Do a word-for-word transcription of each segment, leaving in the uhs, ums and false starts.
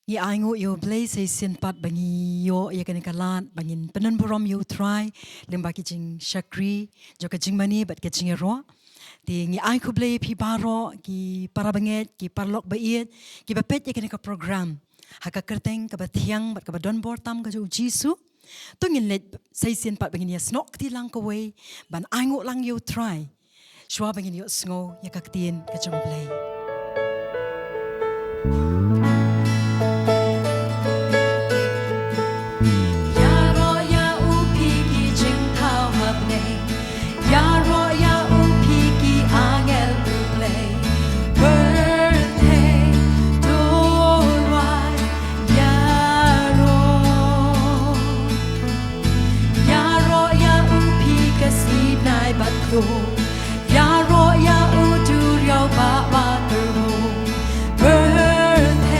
Ngi ainguh ïa U Blei sa shisien pat ba ngi ïoh ïa kane ka lad ba ngin pyndonburom ïa U Trai lyngba ki jingshakri jong ka jingmane bad ka jingïaroh. Te ngi ai khublei ïa phi baroh ki para bangeit, ki paralok ba ïeit, kiba peit ïa kane ka program ha ka kyrteng kaba thiang bad kaba donbor tam ka jong U Jisu. To ngin leit sa shisien pat ba ngin ïasnoh kti lang kawei ban ainguh lang ïa U Trai shuwa ba ngin ïohsngew ïa ka ktien ka jong U Blei. Ïaroh ïa u phi ki jingthaw ha bneng, ïaroh ïa u phi ki angel U Blei. Pyrthei to rwai ïaroh. Ïaroh ïa u phi ka sngi bnai bad klur. Ïaroh ïa u duriaw ba ba tyrhong. Pyrthei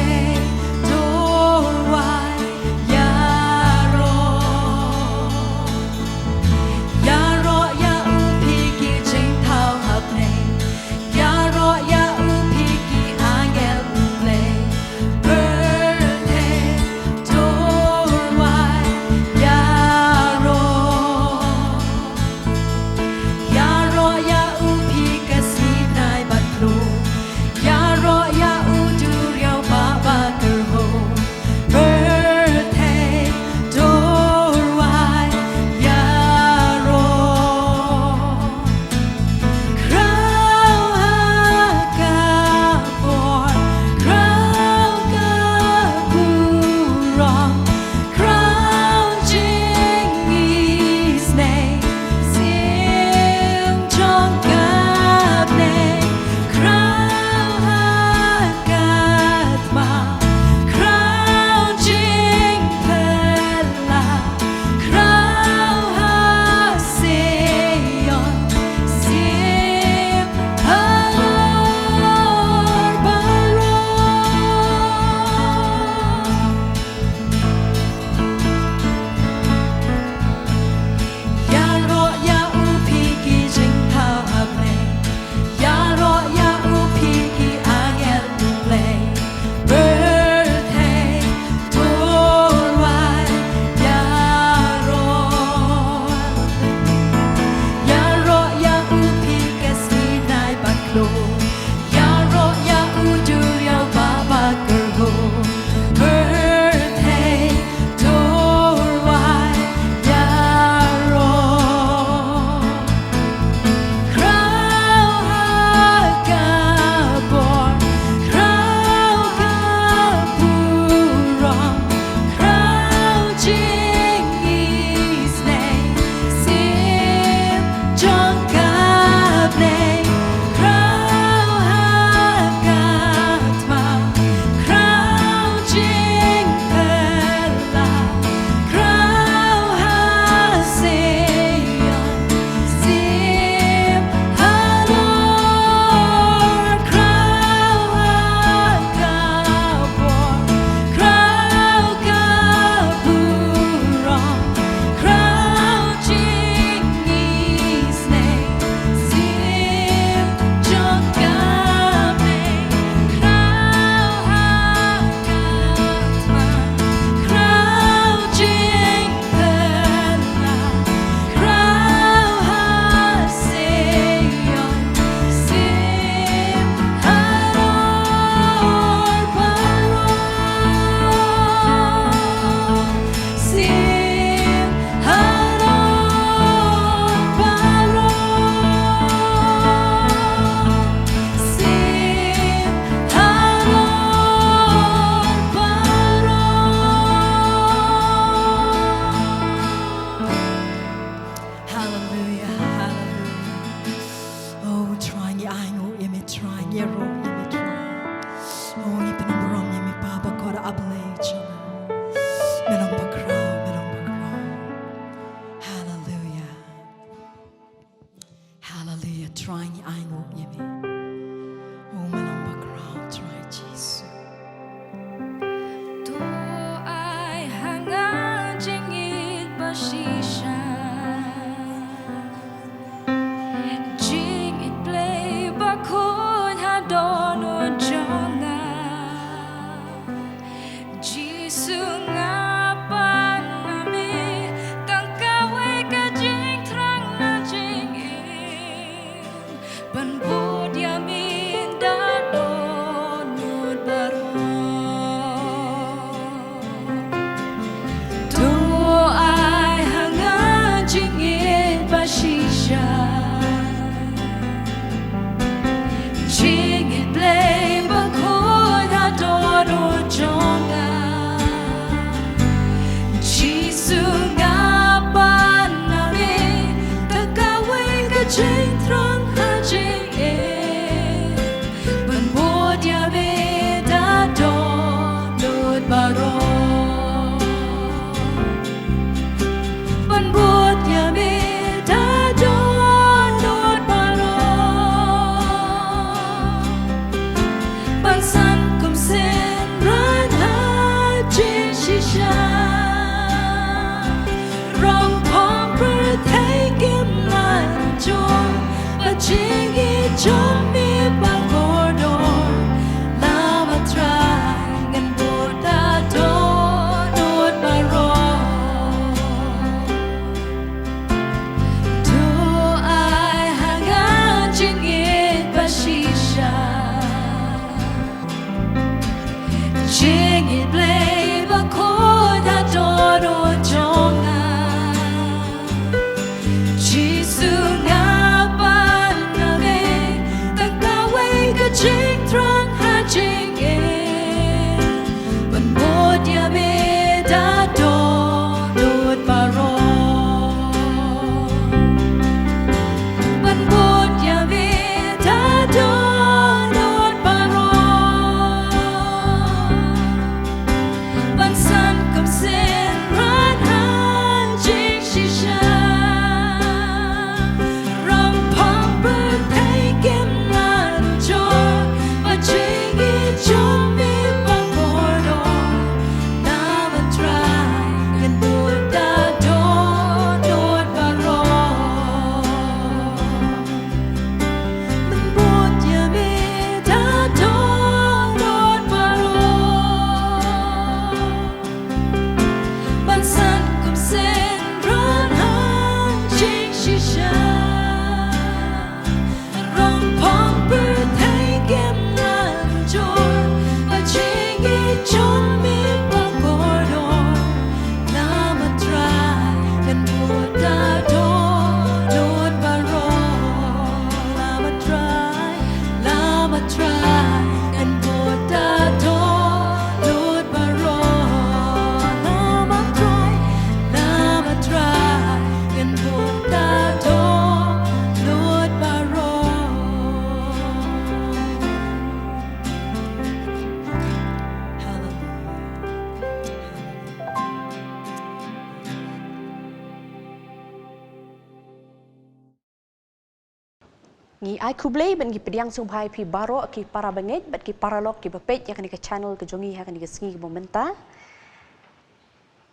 Ngi ai khublei bad ngi pdiang sngewbha ïa phi baroh ki para bangeit bad ki paralok kiba peit ïa kane ka channel ka jong ngi ha kane ka sngi kaba mynta.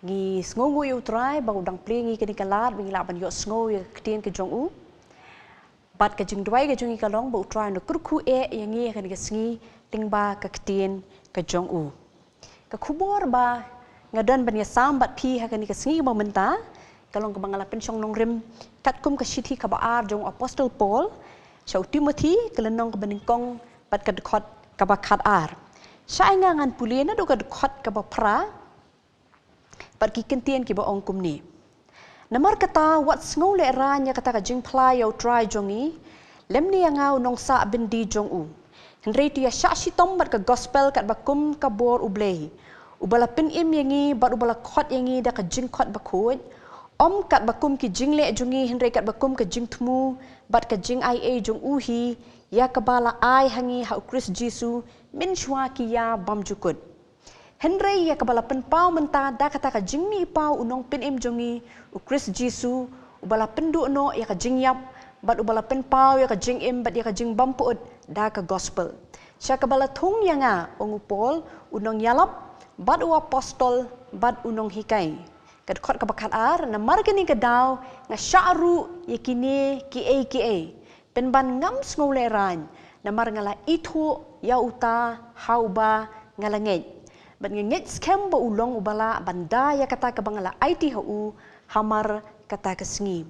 Ngi sngewnguh ïa U Trai ba u dang plie ngi kane ka lad ba ngi lah ban ïohsngew ïa ka ktien ka jong u. Bad ka jingduwai ka jong ngi ka long ba U Trai un kyrkhu eh ïa ngi ha kane ka sngi lyngba ka ktien ka jong u. Ka khubor ba nga don ban ïasam bad phi ha kane ka sngi ba mynta ka long kaba nga la pynshong nongrim katkum ka shithi kaba ar jong u Apostol Paul sha u Timothi, ka lynnong kaba nyngkong bad ka dkhot kaba khatar. Sha ai nga ngan pule naduh ka dkhot kaba phra bad ki ktien kiba ong kumne. Namar kata wat sngew lehraiñ ïa kata ka jingphla ïa U Trai jong ngi, lymne ïa nga u nongsah byndi jong u. Hynrei to ïa shah shitom bad ka gospel katba kum ka bor U Blei, uba la pynim ïa ngi bad uba la khot ïa ngi da ka jingkhot bakhuid, ym katba kum ki jingleh jong ngi hynrei katba kum ka jingthmu bad ka jingaiei jong u hi, ïa kaba la ai ha ngi ha U Khrist Jisu mynshuwa ki ïa bymjukut. Hynrei ïa kaba la pynpaw mynta da kata ka jingmihpaw u nongpynim jong ngi, U Khrist Jisu, uba la pynduh noh ïa ka jingïap bad uba la pynpaw ïa ka jingim bad ïa ka jingbympuit da ka gospel. Sha kaba la thung ïa nga, ong u Paul, u nongïalap bad u apostol bad u nonghikai. Ka dkhot kaba khatar, namar kane ka daw nga shah ruh ïa kine kiei kiei, pynban ngam sngew lehraiñ, namar nga la ithuh ïa uta ha uba nga la ngeit, bad nga ngeit skhem ba u long uba lah ban da ïa kata kaba nga la aiti ha u hamar kata ka sngi.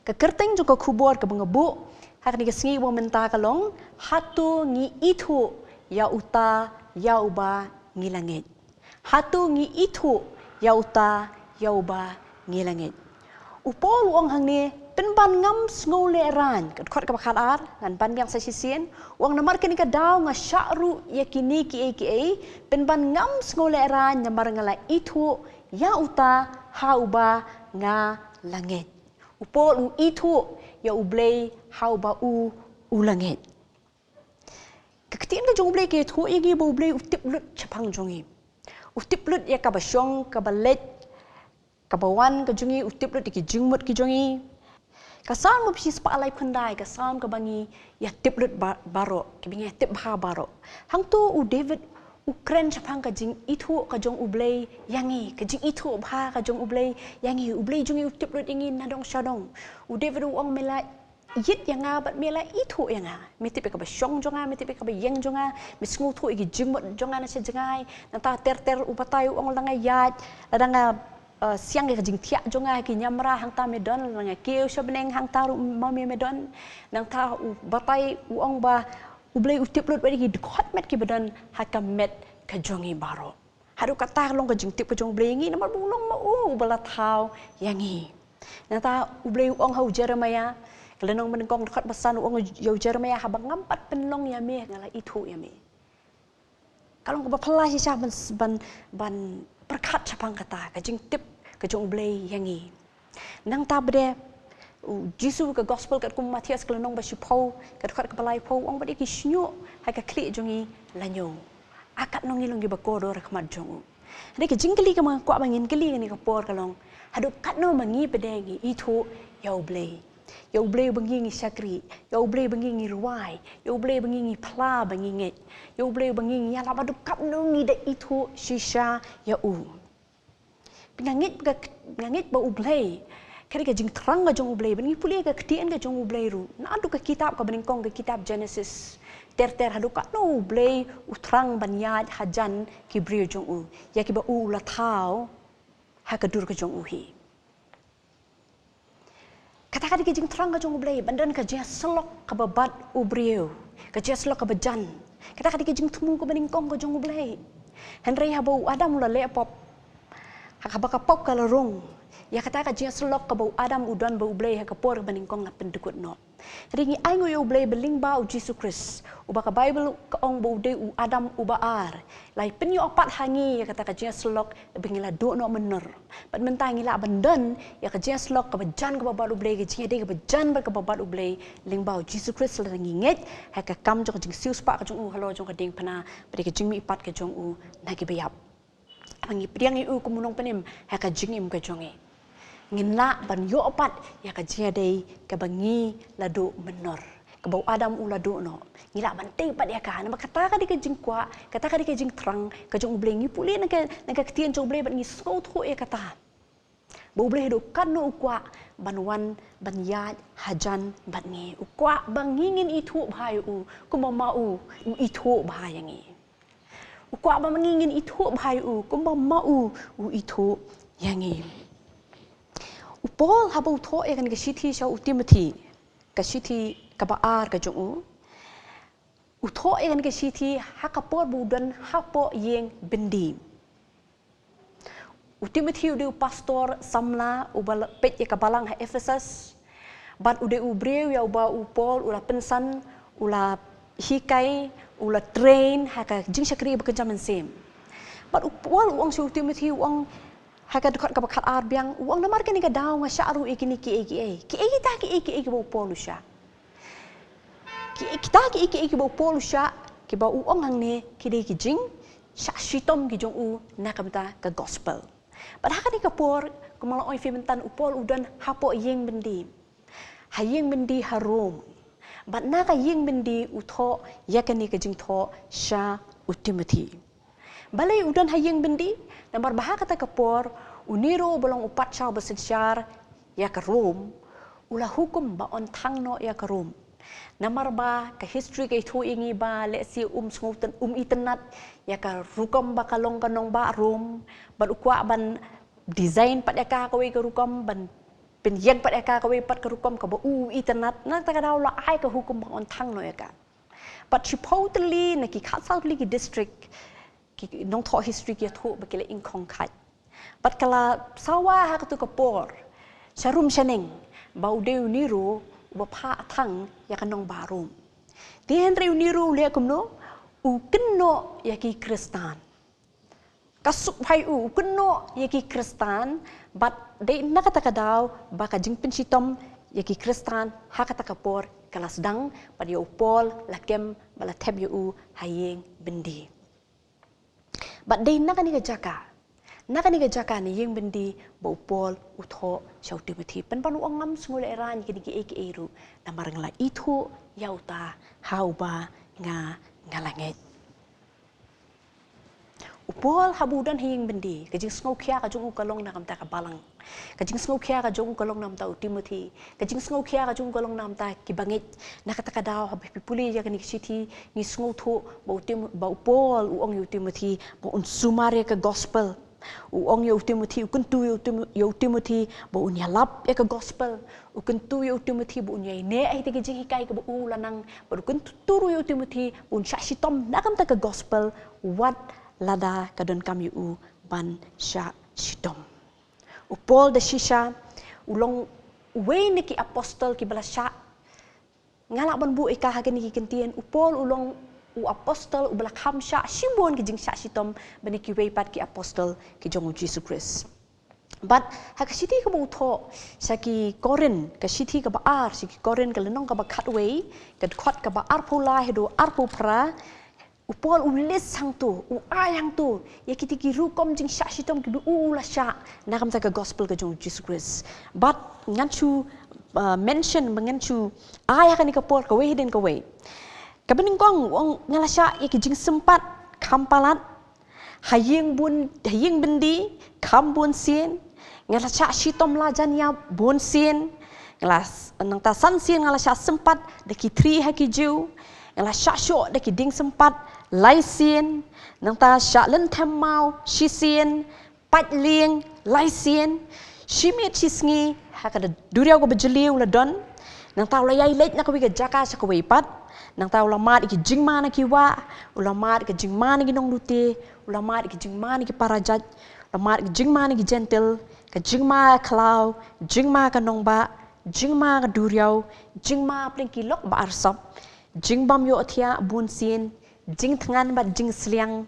Ka kyrteng jong ka khubor kaba nga buh ha kane ka sngi ba mynta ka long, hato ngi ithuh ïa uta ïa uba ngi la ngeit? Hato ngi ithuh ïa uta ïa uba ngi la ngeit? U Paul u ong hangne, pynban ngam sngew lehraiñ, ka dkhot kaba khatar, ngan ban biang sa shisien, u ong namar kane ka daw nga shah ruh ïa kine kiei kiei, pynban ngam sngew lehraiñ namar nga la ithuh ïa uta ha uba nga la ngeit. U Paul u ithuh ïa U Blei ha uba u u la ngeit. Ka ktien ka jong U Blei ka ïathuh ïa ngi ba U Blei u tip lut shaphang jong ngi. U tip lut ïa kaba shong, kaba leit, kaba wan ka jong ngi, u tip lut ïa ki jingmut ki jong ngi. Ka Salm ba shispah laiphew khyndai, ka Salm kaba ngi ïa tip lut ba-, baroh, kaba ngi ïa tip bha baroh. Hangto u David u kren shaphang ka jingithuh ka jong U Blei ïa ngi, ka jingithuh bha ka jong U Blei ïa ngi. U Blei jong ngi u tip lut ïa ngi nadong shadong. U David u ong, me la ïit ïa nga bad me la ithuh ïa nga. Me tip ïa kaba shong jong nga, me tip ïa kaba ïeng jong nga, me sngewthuh ïa ki jingmut jong nga na sha jngai. Nangta ter ter u batai u ong, lada nga ïaid, lada nga, eh, siang ïa ka jingthiah jong nga ha ki niamra, hangta me don, lada nga kiew sha bneng, hangta ruh ma me me don. Nangta u batai u ong ba U Blei u tip lut wat ïa ki dkhot met kiba don ha ka met ka jong ngi baroh. Haduh katta ka long ka jingtip ka jong U Blei ïa ngi namar ba u long ma u uba la thaw ïa ngi. Nangta U Blei u ong ha u Jeremiah, ka lynnong ba nyngkong dkhot ba san, u ong ïa u Jeremiah, haba ngam pat pynlong ïa me nga la ithuh ïa me. Ka long kaba phylla shisha ban, ban, ban pyrkhat shaphang kata ka jingtip ka jong U Blei ïa ngi. Nangta bad u Jisu, ka gospel katkum u Mathaios ka lynnong ba shiphew, ka dkhot kaba laiphew, u ong, bad ïa ki shñiuh ha ka khlieh jong ngi la ñiew. Ah, katno ngi long kiba kordor ha khmat jong u. Hynrei ka jingkylli kaba nga kwah ba ngin kylli kane ka por ka long, haduh katno ma ngi pat de ngi ithuh ïa U Blei? Ïa U Blei uba ngi ngi shakri, ïa U Blei uba ngi ngi rwai, ïa U Blei uba ngi ngi phla ba ngi ngeit, ïa U Blei uba ngi ngi ïalap, haduh katno ngi da ithuh shisha ïa u? Nga ngeit ba, nga ngeit ba U Blei, ka dei ka jingthrang ka jong U Blei, ba ngi pule ka ktien ka jong U Blei ruh, naduh ka kitab kaba nyngkong, ka kitab Genesis, ter ter haduh katno U Blei u thrang ban ïaid hajan ki briew jong u, ïa kiba u u la thaw ha ka dur ka jong u hi. Kata ka dei ka jingthrang ka jong U Blei, ban don ka jingïasyllok kaba bad u briew, ka jingïasyllok kaba jan. Kata ka dei ka jingthmu kaba nyngkong ka jong U Blei. Hynrei haba u Adam u la leh pop, ha kaba ka pop ka la rung, ïa kata ka jingïasyllok kaba u Adam u don bad U Blei ha ka por kaba nyngkong la pyndkut noh. Hynrei ngi ainguh ïa U Blei ba lyngba u Jisu Khrist, uba ka Baibl ka ong ba u dei u Adam uba ar, la pynïoh pat ha ngi ïa kata ka jingïasyllok ba ngi la duh noh mynnor. Bad mynta ngi lah ban don ïa ka jingïasyllok kaba jan kaba bad U Blei, ka jingïadei kaba jan bad kaba bad U Blei, lyngba u Jisu Khrist lada ngi ngeit ha ka kam jong ka jingsiewspah ka jong u halor jong ka diengphna, bad ïa ka jingmihpat ka jong u na kiba ïap. Ba ngi pdiang ïa u kum u nongpynim ha ka jingim ka jong ngi. Ngin lah ban ïoh pat ïa ka jingïadei kaba ngi la duh mynnor, kaba u Adam u la duh noh. Ngi lah ban tei pat ïa ka, namar kata ka dei ka jingkwah, kata ka dei ka jingthrang ka jong U Blei. Ngi pule na ka, na ka ktien jong U Blei bad ngi sngewthuh ïa kata. Ba U Blei haduh katno u kwah ban wan ban ïaid hajan bad ngi. U kwah ba ngi ngin ithuh bha ïa u kumba ma u u ithuh bha ïa ngi. U kwah ba ma ngi ngin ithuh bha ïa u kumba ma u u ithuh ïa ngi. U Paul haba u thoh ïa kane ka shithi sha u Timothy, ka shithi kaba ar ka jong u, u thoh ïa kane ka shithi ha ka por ba u don hapoh ïing byndi. U Timothy u dei u pastor samla uba la peit ïa ka balang ha Ephesus. Bad u dei u briew ïa uba u Paul u la pynsan, u la hikai, u la train ha ka jingshakri ba kynja mynsiem. Bad u Paul u ong sha u Timothy, u ong ha ka dkhot kaba khatar biang, u ong namar kane ka daw nga shah ruh ïa kine kiei kiei. Kiei kita kiei kiei kiba u Paul u shah. Ki, kita kiei kiei kiba u Paul u shah, kiba u ong hangne ki dei ki jingshah shitom ki jong u na ka bynta ka gospel. Bad ha kane ka por, kumba la ong ïa phi mynta, u Paul u don hapoh ïing byndi. Ha ïing byndi ha Rom. Bad na ka ïing byndi u thoh ïa kane ka jingthoh sha u Timothy. Balei u don ha ïing byndi? Namar ba ha kata ka por u Nero ba long u patshaw ba synshar ïa ka Rom, u la hukum ba un thang noh ïa ka Rom. Namar ba ka history ka ïathuh ïa ngi ba lehse um sngewthuh, um itynnad ïa ka rukom ba ka long ka nongbah Rom, bad u kwah ban design pat ïa ka kawei ka rukom, ban pynïeng pat ïa ka kawei pat ka rukom kaba u itynnad. Na kata ka daw u la ai ka hukum ba un thang noh ïa ka. Bad shiphew tylli na ki khatsaw tylli ki district, ki nongthoh history ki ïathuh ba ki la ingkhong khait. Bad ka la sawa ha katu ka por, sha Rom shaneng, ba u dei u Nero uba phah thang ïa ka nongbah Rom. Te hynrei u Nero u leh kumno? U kynnoh ïa ki Khristan. Ka suk bha ïa u, u kynnoh ïa ki Khristan, bad dei na kata ka daw ba ka jingpynshitom ïa ki Khristan ha kata ka por ka la sdang, bad ïa u Paul la kem ba la thep ïa u ha ïing byndi. Bad dei na kane ka jaka, na kane ka jaka na ïing byndi ba u Paul u thoh sha u Timothy. Pynban u ong ngam sngew lehrain kine kiei kiei ruh, namar nga la ithuh ïa uta ha uba nga, nga la ngeit. U Paul haba u don ha ïing byndi, ka jingsngewkhia ka jong u ka long na ka bynta ka balang. Ka jingsngewkhia ka jong u ka long na ka bynta u Timothy. Ka jingsngewkhia ka jong u ka long na ka bynta ki bangeit. Na kata ka daw haba phi pule ïa kane ka shithi ngi sngewthuh ba u Tim-, ba u Paul u ong ïa u Timothy ba un sumar ïa ka gospel. U ong ïa u Timothy, u kyntu ïa u Tim-, ïa u Timothy ba un ïalap ïa ka gospel. U kyntu ïa u Timothy ba un ïaineh ïa kita ki jinghikai kaba u la nang, bad u kyntu ruh ïa u Timothy ba un shah shitom na ka bynta ka gospel wat lada ka donkam ïa u ban shah shitom. U Paul da shisha u long uwei na ki apostol kiba la shah, nga lah ban buh ïa ka ha kine ki kyntien, u Paul u long u apostol uba la kham shah shibun ki jingshah shitom ban ïa kiwei pat ki apostol ki jong u Jisu Khrist. Bad ha ka shithi kaba u thoh sha ki Korinth, ka shithi kaba ar sha ki Korinth, ka lynnong kaba khatwei, ka dkhot kaba arphew lai haduh arphew phra, u Paul u list hangto, u ai hangto ïa kita ki rukom jingshah shitom kiba u la shah na ka bynta ka gospel ka jong u Jisu Khrist. Bad ngan shu, uh, mention, ba ngan shu ai ha kane ka por kawei hadien kawei. Kaba nyngkong u ong nga la shah ïa ki jingsympat kham palat, ha ïing bun, ha ïing byndi kham bun sien. Nga la shah shitom la jan ïap bun sien. Nga la s-, nangta san sien nga la shah sympat da ki thri ha ki Jiw. Nga la shah shoh da ki dieng sympat lai sien. Nangta shah lynthem maw shisien. Pait lieng lai sien. Shi miet shi sngi ha ka duriaw kaba jylliew u la don. Nangta u la ïai leit na kawei ka jaka sha kawei pat. Nangta u la mad ïa ki jingma na ki wah, u la mad ïa ki jingma na ki nonglute, u la mad ïa ki jingma na ki para jait, u la mad ïa ki jingma na ki jentil, ka jingma khlaw, jingma ka nongbah, jingma ka duriaw, jingma pdeng ki lok ba arsap, jingbam ïohthiah bun sien, jingthngan bad jingsliang,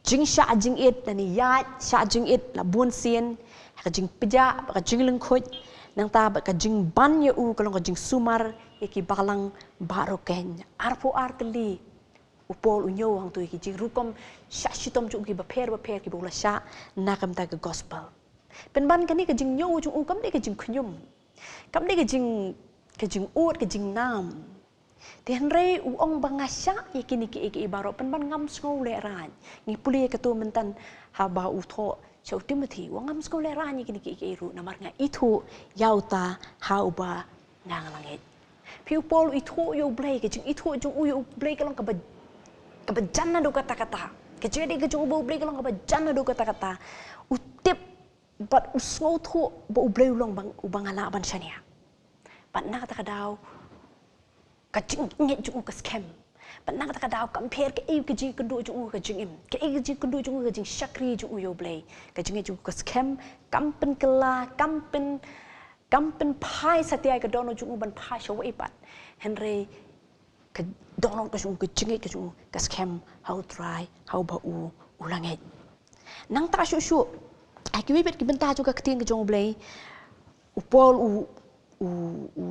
jingshah jingit lane ïaid shah jingit la bun sien, ha ka jingpjah bad ka jinglyngkhuid, nangta bad ka jingban ïa u ka long ka jingsumar ïa ki balang baroh keiñ. Arphew ar tylli u Paul u ñiew hangto ïa ki jingrukom shah shitom jong u kiba pher bapher kiba u la shah na ka bynta ka gospel. Pynban kane ka jingñiew jong u kam dei ka jingkhñium, kam dei ka jing, ka jingud, ka jingnam. Te hynrei u ong ba nga shah ïa kine kiei kiei baroh, pynban ngam sngew lehraiñ. Ngi pule ïa kato mynta haba u thoh sha u Timothi, u ong ngam sngew lehraiñ ïa kine kiei kiei ruh, namar nga ithuh ïa uta ha uba nga la ngeit. Phi, u Paul u ithuh ïa U Blei, ka jingithuh jong u ïa U Blei ka long kaba, kaba jan naduh katta katta. Ka jingïadei ka jong u bad U Blei ka long kaba jan naduh katta katta. U tip bad u sngewthuh ba U Blei u long ba, uba nga lah ban shaniah. Bad na kata ka daw ka jingngeit jong u ka skhem. Bad na kata ka daw kam pher kaei ka jingkynduh jong u ka jingim, kaei ka jingkynduh jong u ka jingshakri jong u ïa U Blei, ka jingngeit jong u ka skhem. Kam pynkylla, kam pyn, kam pynphai satia ïa ka dohnud jong u ban phai shawei pat. Hynrei ka dohnud ka jong u, ka jingngeit ka jong u ka skhem ha U Trai ha uba u, u la ngeit. Nangta shuh shuh ha kiwei pat ki bynta jong ka ktien ka jong U Blei, u Paul u, u, u,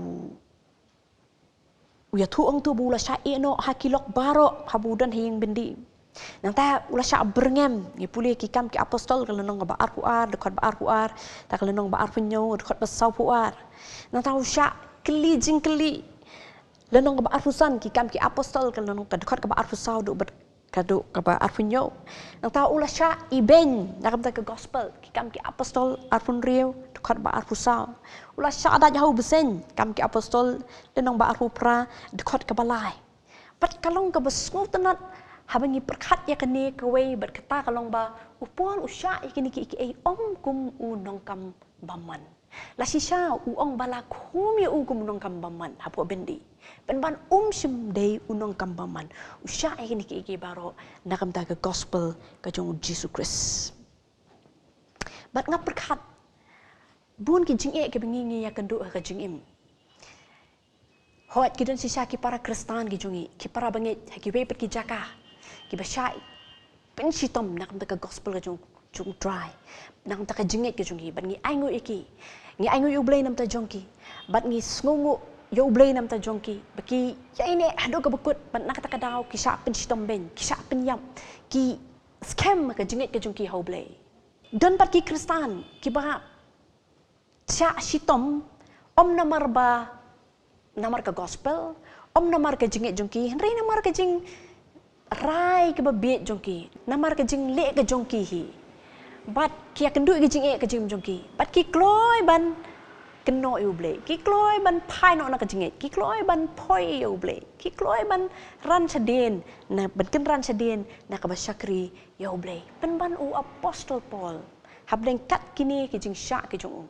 u ïathuh hangto ba u la shah ïehnoh ha ki lok baroh haba u don ha ïing byndi. Nangta u la shah byrngem, ngi pule Ki Kam ki Apostol ka lynnong kaba arphew ar, dkhot ba arphew ar, ta ka lynnong ba arphew hynñiew, dkhot ba sawphew ar. Nangta u shah kylli jingkylli, lynnong kaba arphew san, Ki Kam ki Apostol ka lynnong, ka dkhot kaba arphew saw haduh bad, haduh kaba arphew hynñiew. Nangta u la shah ibeiñ na ka bynta ka gospel, Ki Kam ki Apostol arphew hynriew, dkhot ba arphew saw. U la shah dait ha u bseiñ, Kam ki Apostol lynnong ba arphew phra, dkhot kaba lai. Bad ka long kaba sngewtynnat haba ngi pyrkhat ïa kane kawei, bad kata ka long ba u Paul u shah ïa kine kiei kiei ym kum u nongkam bymman. Lada shisha u ong ba la khum ïa u kum u nongkam bymman hapoh byndi, pynban um shym dei u nongkam bymman. U shah ïa kine kiei kiei baroh na ka bynta ka gospel ka jong U Jisu Khrist. Bad nga pyrkhat bun ki jingeh kiba ngi, ngi ïakynduh ha ka jingim. Hooid, ki don shisha ki para Khristan ki jong ngi, ki para bangeit ha kiwei pat ki jaka, kiba shah pynshitom na ka bynta ka gospel ka jong, jong U Trai, na ka bynta ka jingngeit ka jong ki, bad ngi ainguh ïa ki. Ngi ainguh ïa U Blei na ka bynta jong ki, bad ngi sngewnguh ïa U Blei na ka bynta jong ki, ba ki ïaineh haduh kaba kut, bad na kata ka daw ki shah pynshitom beiñ, ki shah pynïap, ki skhem ka jingngeit ka jong ki ha U Blei. Don pat ki Khristan kiba shah shitom, ym namar ba, namar ka gospel, ym namar ka jingngeit jong ki, hynrei namar ka jingrai kaba bieit jong ki, namar ka jingleh ka jong ki hi. Bad ki ïakynduh ïa ka jingeh ka jingim jong ki, bad ki kloi ban kynnoh ïa U Blei, ki kloi ban phai noh na ka jingngeit, ki kloi ban poi ïa U Blei, ki kloi ban ran shadien, na, ban kynran shadien na kaba shakri ïa U Blei. Pynban u apostol Paul, hapdeng kat kine ki jingshah ki jong u,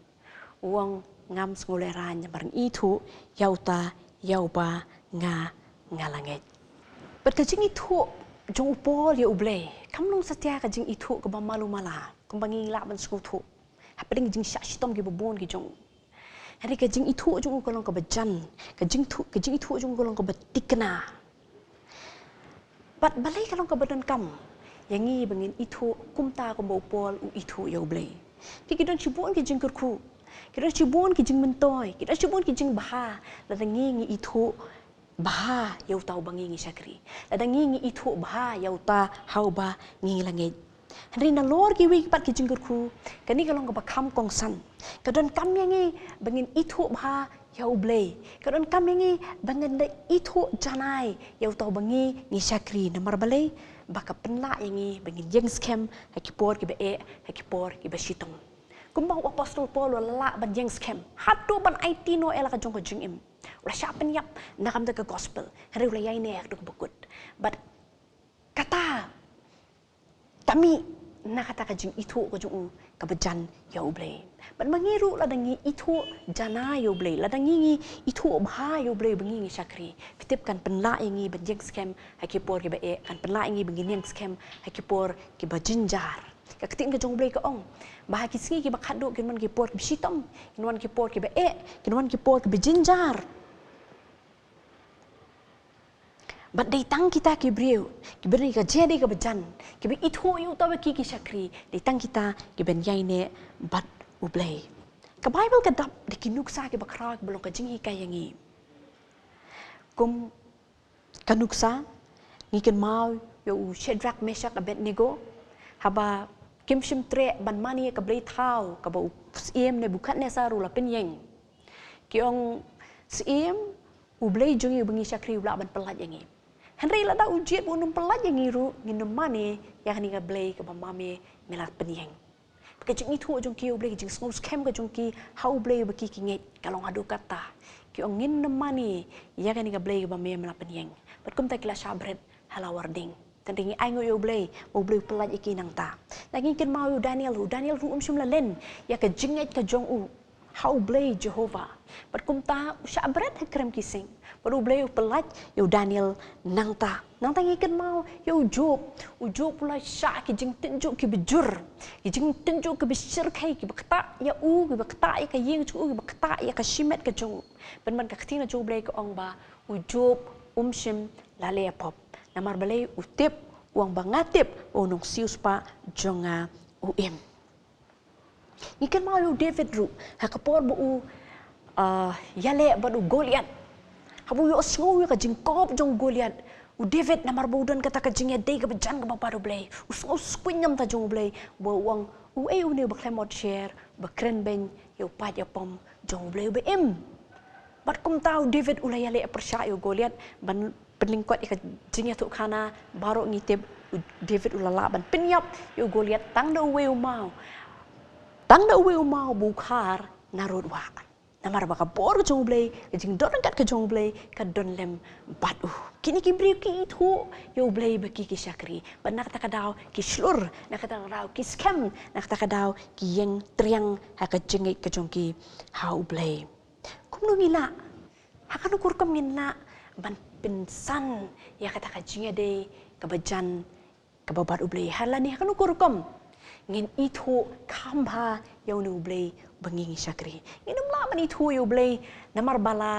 u ong ngam sngew lehraiñ namar nga ithuh ïa uta ïa uba nga, nga la ngeit. Bad ka jingithuh jong u Paul ïa U Blei kam long satia ka jingithuh kaba malu mala kumba ngi lah ban sngewthuh hapdeng ki jingshah shitom kiba bun ki jong u. Hynrei ka jingithuh jong u ka long kaba jan, ka jingthuh, ka jingithuh jong u ka long kaba thikna. Bad balei ka long kaba donkam ïa ngi ba ngin ithuh kumta kumba u Paul u ithuh ïa U Blei? Te ki don shibun ki jingkyrkhu, ki don shibun ki jingmyntoi, ki don shibun ki jingbha lada ngi, ngi ithuh bha ïa uta uba ngi, ngi shakri, lada ngi, ngi ithuh bha ïa uta ha uba ngi la ngeit. Hynrei nalor kiwei pat ki jingkyrkhu, kane ka long kaba kham kongsan. Ka donkam ïa ngi ba ngin ithuh bha ïa U Blei. Ka donkam ïa ngi ba ngin da ithuh janai ïa uta uba ngi, ngi shakri, namar balei? Ba ka pynlah ïa ngi ba ngin ïeng skhem ha ki por kiba eh, ha ki por kiba shitom. Kumba u apostol Paul u la lah ban ïeng skhem haduh ban aiti noh ïa la ka jong ka jingim. U la shah pynïap na ka bynta ka gospel, hynrei u la ïaineh haduh kaba kut. Bad kata ka mih na kata ka jingithuh ka jong u kaba jan ïa U Blei. Bad ma ngi ruh lada ngi ithuh janai ïa U Blei, lada ngi, ngi ithuh bha ïa U Blei uba ngi, ngi shakri, phi tip kan pynlah ïa ngi ban ïeng skhem ha ki por kiba eh, kan pynlah ïa ngi ba ngin ïeng skhem ha ki por kiba jynjar. Ka ktien ka jong U Blei ka ong ba ha ki sngi kiba khatduh kin wan ki por kiba shitom, kin wan ki por kiba eh, kin wan ki por kiba jynjar. Bad dei tang kita ki briew kiba don ïa ka jingïadei kaba jan, kiba ithuh ïa uta uba ki, ki shakri, dei tang kita kiban ïaineh bad U Blei. Ka Baibl ka dap da ki nuksa kiba khraw kiba long ka jinghikai ïa ngi. Kum ka nuksa, ngi kynmaw ïa u Shadrach, Meshach, Abednego, haba Kim shym treh ban mane ïa ka blei thaw kaba u syiem Nebukadnesar u la pynïeng. Ki ong, syiem, u blei jong ngi uba ngi shakri u lah ban pyllait ïa ngi. Hynrei lada u jied ba un ym pyllait ïa ngi ruh, ngin ym mane ïa kane ka blei kaba ma me me la pynïeng. Ka jingithuh jong ki ïa u Blei, ka jingsngewskhem ka jong ki ha u Blei uba ki ki ngeit, ka long haduh katta. Ki ong, ngin ym mane ïa kane ka blei kaba me me la pynïeng. Bad kumta ki la shah bret ha lawar ding. Tang ngi ainguh ïa u Blei ba u Blei u pyllait ïa ki nangta. Ngi kynmaw ïa u Daniel, u Daniel ruh um shym la len ïa ka jingngeit ka jong u ha u Blei Jehobah. Bad kumta u shah bret ha krem ki sing. Bad u Blei u pyllait ïa u Daniel nangta. Nangta ngi kynmaw ïa u Job. U Job u la shah ki jingtynjuh kiba jur, ki jingtynjuh kiba shyrkhei, kiba ktah ïa u, kiba ktah ïa ka ïing jong u, kiba ktah ïa ka shimet ka jong u. Pynban ka ktien ka jong u Blei ka ong ba u Job um shym la leh pop. Namar balei? U tip, u ong ba nga tip ba u nongsiewspah jong nga u im. Ngi kynmaw ïa u David ruh ha ka por ba u, ah, ïaleh bad u Goliath. Haba u ïohsngew ïa ka jingkob jong u Goliath, u David, namar ba u don kata ka jingïadei kaba jan kaba bad u Blei, u sngew skwin namar ta jong u Blei, ba u ong, uei une uba khlem ot sher ba kren beiñ ïa u paid ïa pom jong u Blei uba im. Bad kumta u David u la ïaleh pyrshah ïa u Goliath. Ban pynlyngkot ïa ka jingïathuhkhana baroh ngi tip, u David u la lah ban pynïap ïa u Goliath tang da uwei u maw. Tang da uwei u maw ba u khar narud wah. Namar ba ka bor ka jong u Blei, ka jingdon ryngkat ka jong u Blei ka don lem bad u. Kine ki briew ki ithuh ïa u Blei ba ki ki shakri. Bad na kata ka daw ki shlur, na kata ka daw ki skhem, na kata ka daw ki ïeng triang ha ka jingngeit ka jong ki ha u Blei. Kumno ngi lah? Ha kano ka rukom ngin lah ban pynsan ïa kata ka jingïadei kaba jan kaba bad u Blei? Ha lane ha kano ka rukom ngin ithuh kham bha ïa une u Blei ba ngi ngi shakri? Ngin ym lah ban ithuh ïa u Blei namar ba la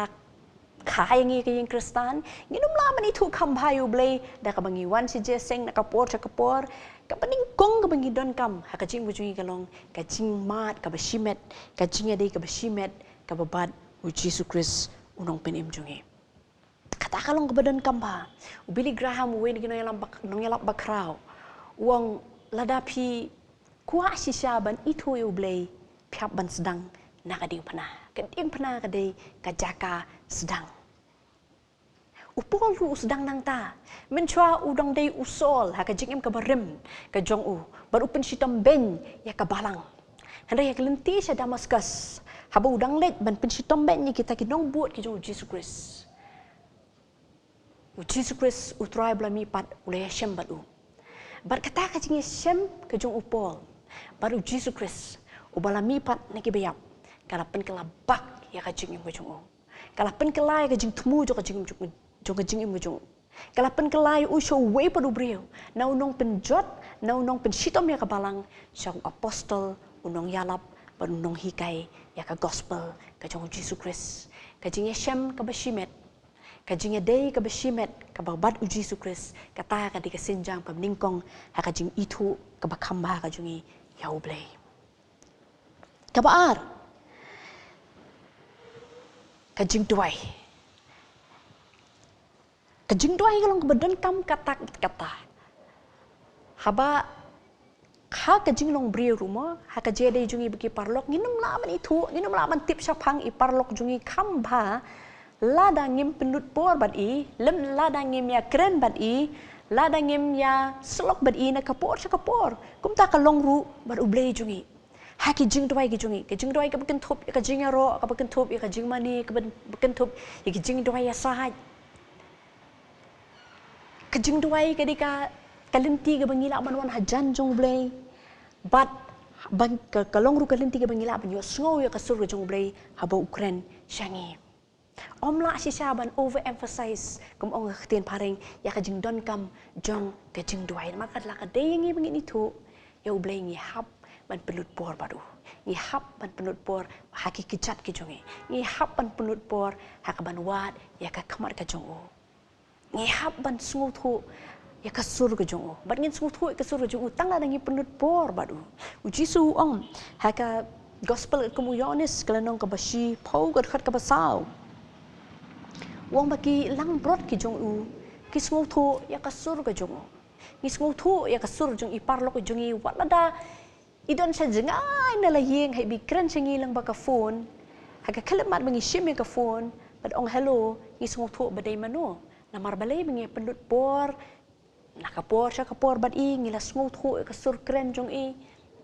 kha ïa ngi ka ïing Khristan. Ngin ym lah ban ithuh kham bha ïa u Blei da kaba ngi wan shi jeseng na ka por sha ka por. Kaba nyngkong kaba ngi donkam ha ka jingim ka jong ngi ka long ka jingmad kaba shimet, ka jingïadei kaba shimet kaba bad u Jisu Khrist u nongpynim jong ngi. Kata ka long kaba donkam bha. U Billy Graham, uwei na ki nongïalap bak-, nongïalap bakhraw, u ong, lada phi kwah shisha ban ithuh ïa u Blei, phi hap ban sdang na ka diengphna. Ka diengphna ka dei ka jaka sdang. U Paul ruh u sdang nangta. Mynshuwa u dang dei u Saul ha ka jingim kaba rim ka jong u, bad u pynshitom beiñ ïa ka balang. Hynrei ha ka lynti sha Damascus, haba u dang leit ban pynshitom beiñ ïa kita ki nongbud ki jong u Jisu Khrist, u Jisu Khrist u Trai ba la mihpat u la ïashem bad u. Bad kata ka jingïashem ka jong u Paul bad u Jisu Khrist uba la mihpat na ki baïap, ka la pynkylla bak ïa ka jingim ka jong u. Ka la pynkylla ïa ka jingthmu jong ka jingim jong, jong ka jingim ka jong u. Ka la pynkylla ïa u sha uwei pat u briew, na u nongpynjot, na u nongpynshitom ïa ka balang, sha u apostol, u nongïalap bad u nonghikai ïa ka gospel ka jong u Jisu Khrist. Ka jingïashem kaba shimet, ka jingïadei kaba shimet kaba bad u Jisu Khrist, kata ka dei ka sienjam kaba nyngkong ha ka jingithuh kaba kham bha ka jong ngi ïa u Blei. Kaba ar, ka jingduwai. Ka jingduwai ka long kaba donkam katta katta. Haba ha ka jinglong briew ruh mo, ha ka jingïadei jong ngi bad ki paralok, ngin ym lah ban ithuh, ngin ym lah ban tip shaphang i paralok jong ngi kham bha lada ngim pynlut por bad i, lem lada ngim ïakren bad i, lada ngim ïasyllok bad i na ka por sha ka por. Kumta ka long ruh bad u Blei jong ngi. Ha ki jingduwai ki jong ngi, ka jingduwai kaba kynthup ïa ka jingïaroh, kaba kynthup ïa ka jingmane, kaba kynthup ïa ki jingduwai ïasaid. Ka jingduwai ka dei ka, ka lynti kaba ngi lah ban wan hajan jong u Blei. Bad ban ka, ka long ruh ka lynti kaba ngi lah ban ïohsngew ïa ka sur ka jong u Blei haba u kren sha ngi. Ym lah shisha ban overemphasize, kum ong ka ktien phareng, ïa ka jingdonkam jong ka jingduwai. Namar ka la ka dei ïa ngi ba ngin ithuh ïa u Blei, ngi hap ban pynlut por bad u. Ngi hap ban pynlut por ha ki kjat ki jong ngi. Ngi hap ban pynlut por ha kaban wad ïa ka khmat ka jong u. Ngi hap ban sngewthuh ïa ka sur ka jong u. Bad ngin sngewthuh ïa ka sur ka jong u tang lada ngi pynlut por bad u. U Jisu u ong ha ka gospel kum u Ïoannis ka lynnong kaba shiphew ka dkhot kaba saw. U ong ba ki langbrot ki jong u ki sngewthuh ïa ka sur ka jong u. Ngi sngewthuh ïa ka sur jong i paralok jong ngi wat lada i don sha jngai na la ïing, haba i kren sha ngi lyngba ka phone, ha ka khyllipmat ba ngi shim ïa ka phone bad ong hello, ngi sngewthuh ba dei mano. Namar balei? Ba ngi pynlut por na ka por sha ka por bad i, ngi la sngewthuh ïa ka sur kren jong i.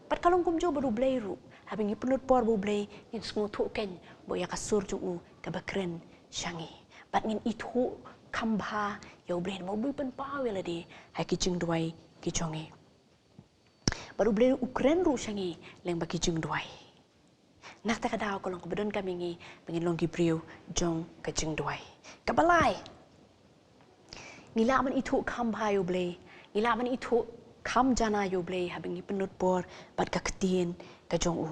Bad ka long kumjuh bad U Blei ruh, haba ngi pynlut por bad U Blei ngin sngewthuh keiñ bad ïa ka sur jong u kaba kren sha ngi. Bad ngin ithuh kham bha ïa U Blei namar U Blei u pynpaw ïa lade ha ki jingduwai ki jong ngi. Bad U Blei u kren ruh sha ngi lyngba ki jingduwai. Na kata ka daw ka long kaba donkam ïa ngi ba ngin long ki briew jong ka jingduwai. Kaba lai, ngi lah ban ithuh kham bha ïa U Blei, ngi lah ban ithuh kham janai ïa U Blei haba ngi pynlut por bad ka ktien ka jong u.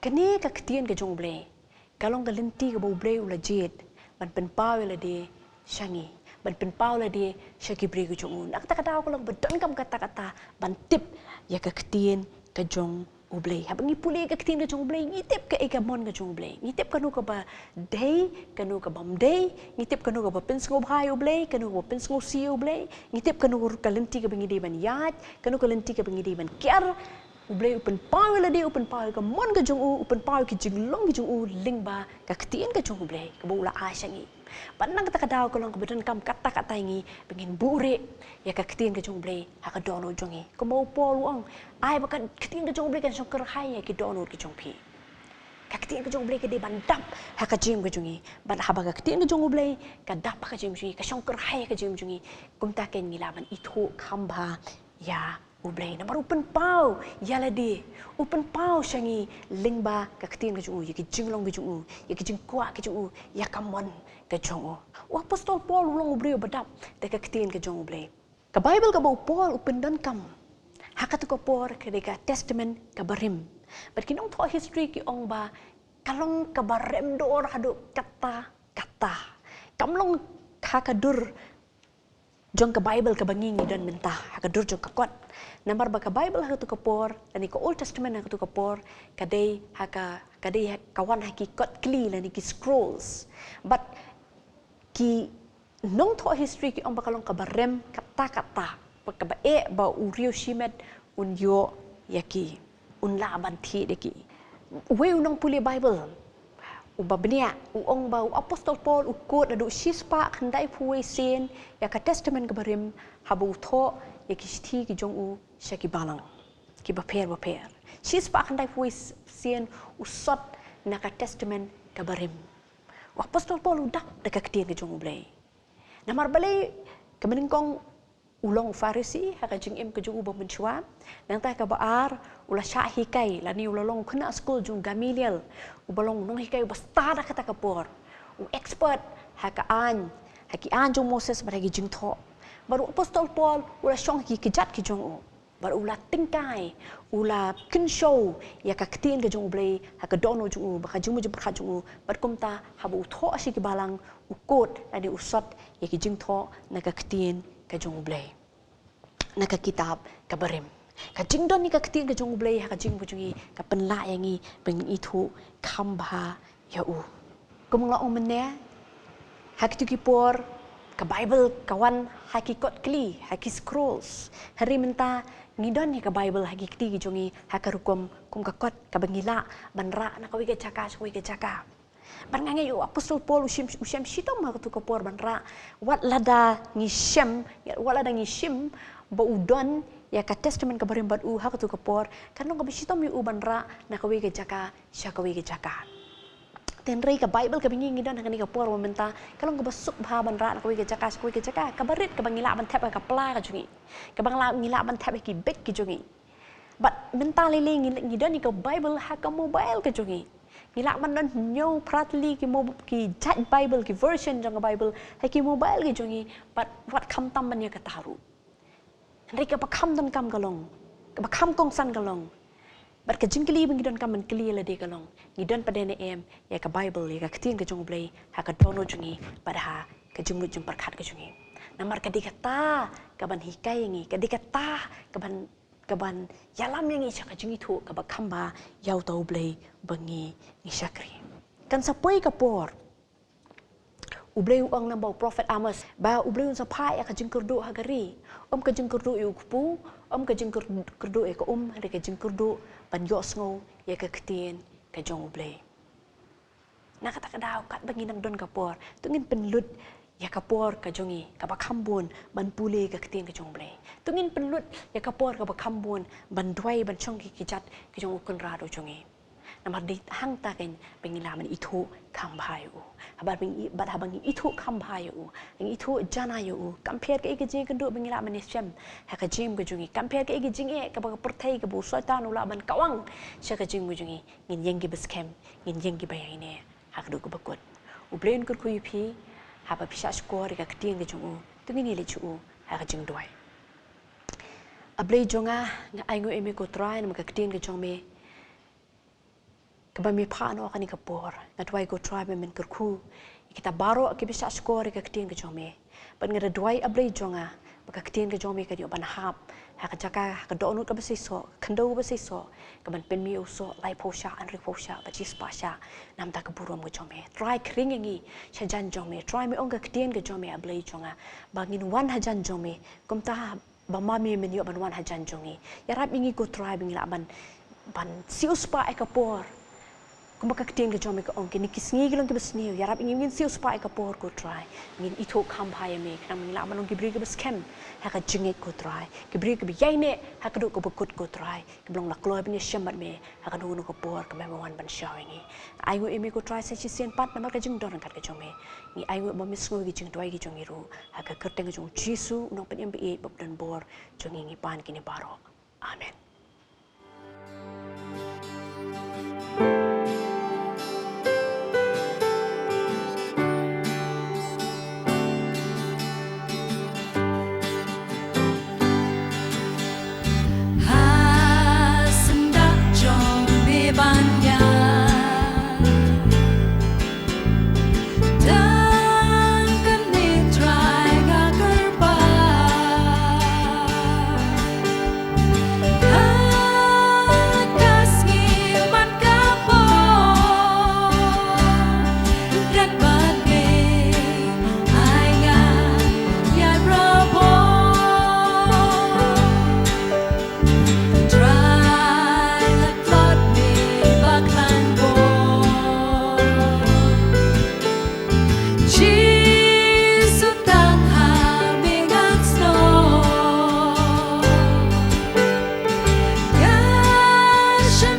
Kane ka ktien ka jong U Blei ka long ka lynti kaba U Blei u la jied ban pynpaw ïa lade sha ngi, ban pynpaw ïa lade sha ki briew ki jong u. Na kata ka daw ka long ba donkam katta katta ban tip ïa ka ktien ka jong U Blei. Haba ngi pule ka ktien ka jong U Blei, ngi tip kaei ka mon ka jong U Blei, ngi tip kano kaba dei, kano kabym dei, ngi tip kano kaba pynsngewbha ïa U Blei, kano kaba pynsngewsih ïa U Blei, ngi tip kano ka lynti kaba ngi dei ban ïaid, kano ka lynti kaba ngi dei ban kiar. U Blei u pynpaw ïa lade, u pynpaw ïa ka mon ka jong u, u pynpaw ïa ki jinglong ki jong u lyngba ka ktien ka jong U Blei kaba u la ai sha ngi. Bad na kata ka daw ka long kaba donkam katta katta ïa ngi ba ngin buhrieh ïa ka ktien ka jong U Blei ha ka dohnud jong ngi. Kumba u Paul u ong, ai ba ka ktien ka jong U Blei kan shong kyrhai ïa ki dohnud ki jong phi. Ka ktien ka jong U Blei ka dei ban dap ha ka jingim ka jong ngi. Bad haba ka ktien ka jong U Blei ka dap ha ka jingim jong ngi, ka shong kyrhai ha ka jingim jong ngi, kumta keiñ ngi lah ban ithuh kham bha ïa U Blei namar u pynpaw ïa lade, u pynpaw sha ngi lyngba ka ktien ka jong u, ïa ki jinglong ki jong u, ïa ki jingkwah ki jong u, ïa ka mon ka jong u. U Apostol Paul u long u briew ba dap da ka ktien ka jong U Blei. Ka Baibl kaba u Paul u pyndonkam ha katu ka por ka dei ka Testament kaba Rim. Bad ki nongthoh history ki ong ba ka long kaba rem dor haduh katta katta. Kam long ha ka dur jong ka Baibl kaba ngi ngi don mynta, ha ka dur jong ka kot. Namar ba ka Baibl ha katu ka por, lane ka Old Testament ha katu ka por, ka dei ha ka, ka dei ha, ka wan ha ki kot kli lane ki scrolls. Bad ki nongthoh history ki ong ba ka long kaba rem katta katta, ba kaba eh ba u riewshimet un ïoh ïa ki, un lah ban thied ïa ki. Uwei u nongpule Baibl uba bniah u ong ba u Apostol Paul u quote naduh shispah khyndaiphew wei sien ïa ka Testament kaba Rim haba u thoh ïa ki shithi ki jong u sha ki balang kiba pher bapher. Shispah khyndaiphew wei sien u sot na ka Testament kaba Rim. U Apostol Paul u dap da ka ktien ka jong U Blei. Namar balei? Kaba nyngkong u long u Pharisi ha ka jingim ka jong u ba mynshuwa. Nangta kaba ar, u la shah hikai lane u la long u khynnah skul jong u Gamaliel, uba long u nonghikai uba stad ha kata ka por, u expert ha ka aiñ, ha ki aiñ jong u Moses bad ha ki jingthoh. Bad u Apostol Paul u la shong ha ki kjat ki jong u, bad u la tyngkai, u la kynshew ïa ka ktien ka jong U Blei ha ka dohnud jong u bad ka jingmut jingpyrkhat jong u. Bad kumta haba u thoh sha ki balang, u quote lane u sot ïa ki jingthoh na ka ktien ka jong U Blei, na ka kitab kaba Rim. Ka jingdon ïa ka ktien ka jong U Blei ha ka jingim ka jong ngi ka pynlah ïa ngi ba ngin ithuh kham bha ïa u. Kum nga la ong mynne, ha kitu ki por ka Baibl ka wan ha ki kot kli, ha ki scrolls. Hynrei mynta ngi don ïa ka Baibl ha ki kti ki jong ngi ha ka rukom kum ka kot kaba ngi lah ban rah na kawei ka jaka sha kawei ka jaka. Bad nga ngeit u Apostol Paul u shem, u shem shitom ha katu ka por ban rah. Wat lada ngi shem, wat lada ngi shem ba u don ïa ka Testament kaba Rim bad u ha katu ka por, kan long kaba shitom ïa u ban rah na kawei ka jaka sha kawei ka jaka. Hynrei ka Baibl kaba ngi ngi don ha kane ka por ba mynta ka long kaba suk bha ban rah na kawei ka jaka sha kawei ka jaka. Kaba rit kaba ngi lah ban thep ha ka pla ka jong ngi, kaba ngi lah, ngi lah ban thep ha ki bek ki jong ngi. Bad mynta lei lei ngi, ngi don ïa ka Baibl ha ka mobile ka jong ngi. Ngi lah ban don hynñiew phra tylli ki mo-, ki jait Baibl, ki version jong ka Baibl ha ki mobile ki jong ngi. Bad wat khamtam ban ïa kata ruh. Hynrei kaba kham donkam ka long, kaba kham kongsan ka long, bad ka jingkylli ba ngi donkam ban kylli ïa lade ka long, ngi don pat ne em ïa ka Baibl, ïa ka ktien ka jong U Blei ha ka dohnud jong ngi bad ha ka jingmut jingpyrkhat ka jong ngi? Namar ka dei kata kaban hikai ïa ngi, ka dei kata kaban, kaban ïalam ïa ngi sha ka jingithuh kaba kham bha ïa uta U Blei ba ngi, ngi shakri. Kan sa poi ka por U Blei u ong lyngba u prophet Amos ba u Blei un sa phah ïa ka jingkyrduh ha ka ri. Ym ka jingkyrduh ïa u kpu, ym ka jingkyrduh ïa ka um, hynrei ka jingkyrduh ban ïohsngew ïa ka ktien ka jong u Blei. Na kata ka daw, katba ngi nang don ka por, to ngin pynlut ïa ka por ka jong ngi kaba kham bun ban pule ka ktien ka jong u Blei. To ngin pynlut ïa ka por kaba kham bun ban duwai, ban shong ha ki kjat ka jong u Kynrad u jong ngi. Namar dei hangta keiñ ba ngi lah ban ithuh kham bha ïa u. Haba ngi, bad haba ngi ithuh kham bha ïa u, ngi ithuh janai ïa u, kam pher kaei ka jingkynduh ba ngi lah ban ïashem ha ka jingim ka jong ngi, kam pher kaei ka jingeh kaba ka pyrthei, kaba u Soitan u lah ban kawang sha ka jingim ka jong ngi, ngin ïeng kiba skhem, ngin ïeng kiba ïaineh ha ka duh kaba kut. U Blei un kyrkhu ïa phi haba phi shahshkor ïa ka ktien ka jong u. To ngin ïaleit sha u ha ka jingduwai. A Blei jong nga, nga ainguh ïa me ko Trai namar ka ktien ka jong me kaba me phah noh ha kane ka por. Nga duwai ko Trai ba men kyrkhu ïa kita baroh kiba shahshkor ïa ka ktien ka jong me. Bad nga da duwai, A Blei jong nga, ba ka ktien ka jong me kan ïoh ban hap ha ka jaka, ha ka dohnud kaba seisoh, ka khyndew kaba seisoh, kaban pynmih ïa u soh laiphew shah, hynriewphew shah bad shispah shah na ka bynta ka burom ka jong me. Trai, khring ïa ngi sha jan jong me. Trai, me ong ha ka ktien ka jong me, A Blei jong nga, ba ngin wan ha jan jong me. Kumta ba ma me men ïoh ban wan ha jan jong ngi. Ïarap ïa ngi ko Trai ba ngin lah ban, ban siewspah ïa ka por. Kumba ka ktien ka jong me ka ong, kine ki sngi ki long kiba sniew. Ïarap ïa ngi ngin siewspah ïa ka por ko Trai. Ngin ithuh kham bha ïa me, khnang ba ngin lah ban long ki briew kiba skhem ha ka jingngeit ko Trai, ki briew kiba ïaineh ha ka duh kaba kut ko Trai, kiba long la kloi ban ïashem bad me ha kano kano ka por kaba me wan ban shaw ïa ngi. Nga ainguh ïa me ko Trai sa shisien pat namar ka jingdon ryngkat ka jong me. Ngi ainguh ba me sngew ïa ki jingduwai ki jong ngi ruh, ha ka kyrteng ka jong u Jisu, u Nongpynim ba ïeit bad ba don bor jong ngi, ngi pan kine baroh. Amen. Ha sngewbha jong me ban ïa, tang kane Trai nga kyrpad. Ha ka sngi man ka por, kat bad me, ai nga ïa robot. Trai, la tlot me ba khlaiñ bor. Jisu, tang ha me ngan snoh. Nga shem